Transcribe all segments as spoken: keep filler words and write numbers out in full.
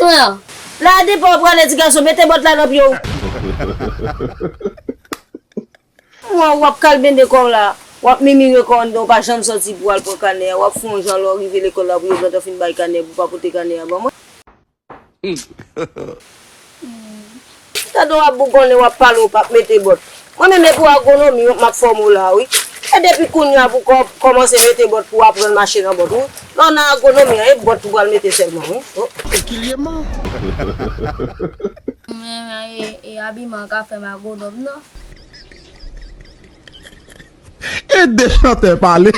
Pran. La depi w prale ti gason, mete bòt la nan pye w. Mwen, w ap kalbende kò w la, w ap mimire kò w anndan, w pa janm sòti pou w al pran kanè a, w ap fè yon jan lè w rive lekòl la pou yo gentan fin bay kanè pou w pa pote kanè a ban mwen. Tande w ap bougonnen, w ap pale, w p ap mete bòt. Mwen menm e pou agonomi m ap fòme w la wi. E depi kounye a pou kò- kòmanse mete bòt pou w aprann mache nan bòt wi. Lè w nan agonomi an, e bòt pou pral mete sèlman wi. Oh. Ekilyèman. Men, e, e abiman ka fè m agonòm non. E de chantè pale.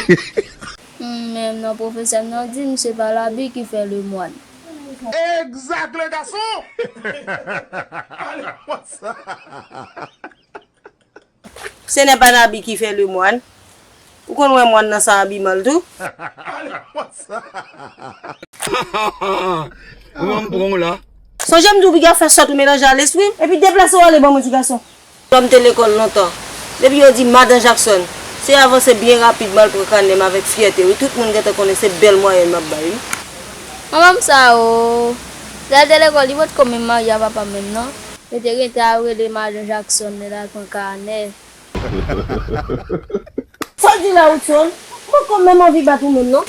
Hmm, men non, pwofesè m nan di m se pa labi ki fè lemwàn. Exact, le garçon. Ce n'est pas l'habit qui fait le moine. Ou konn wè mòn nan sa abiman l tou. Mwen m pran w la. Sonje m di w piga fè sòt ou melanje a lespri m, epi deplase w ale ban mwen ti gason. Lè m te lekòl lontan, depi yo di Madan Jackson, se avanse byen rapid m al pran kanè m avèk fyète wi, tout moun gentan konnen se bèl mwayèn m ap bay wi. Manman m sa o, lè l te lekòl li potko menm marye a papa m menm non. Yo te gentan ap rele Madan Jackson lè l al pran kanè. Sa w di la Woodson? M poko menm anvi bat ou menm non.